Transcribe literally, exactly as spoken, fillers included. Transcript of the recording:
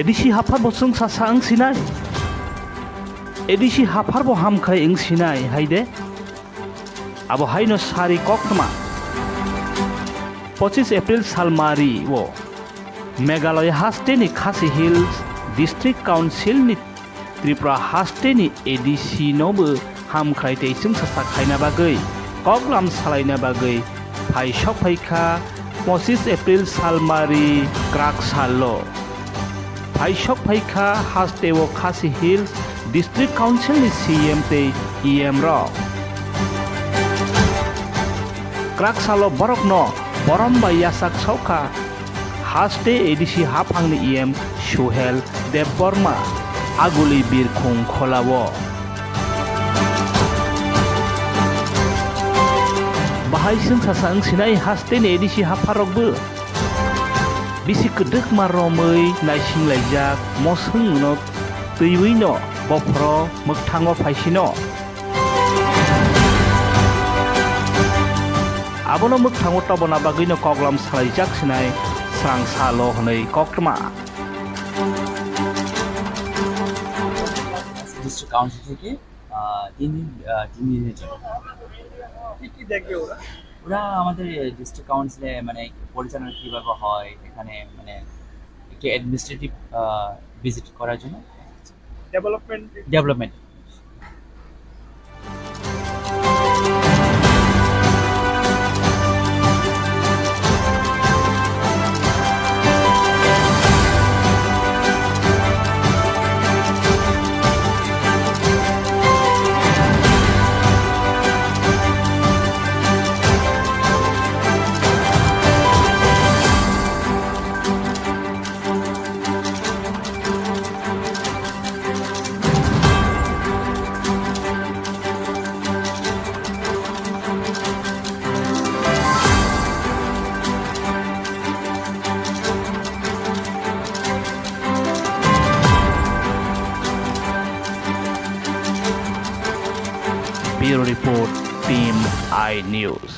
A D C haphar bo chwng sasa wng sinai. A D C haphar bo hamkrai wng sinai hai de. Abo haino sari koktma. Pochis April salmari o Meghalaya hasteni Khasi Hills District Council ni Tripura hasteni A D C no bo hamkrai tei chwngsasa khaina bagwi koklam salaina bagwi phai sok phai kha pochis April salmari krak salo. Phai sok phai kha haste o Khasi Hills District Council ni C M tei E M rok. Krak salo borokno borom bai yasak sok kha haste A D C haphangni E M Suhel Debbarma, Aguli Birkhung Kholao. Bahai chwngsasa wng sinai hasteni A D C hapharokbo bisi kwdwkma romwi naisinglaijak moswngno twiwino bophoro mwkthango phaisino. Abono mwkthango tobona bagwino koklam salaijak sinai srang salo hwnwi koktwma. District council থেকে আহ, তিন দিন আহ, তিন দিনের জন্য। কি কি দেখবে ওরা? ওরা আমাদের ডিস্ট্রিক্ট কাউন্সিলে মানে পরিচালনা কীভাবে হয়, এখানে মানে একটু অ্যাডমিনিস্ট্রেটিভ ভিজিট করার জন্য। Development. Development. Bureau Report, Team I News.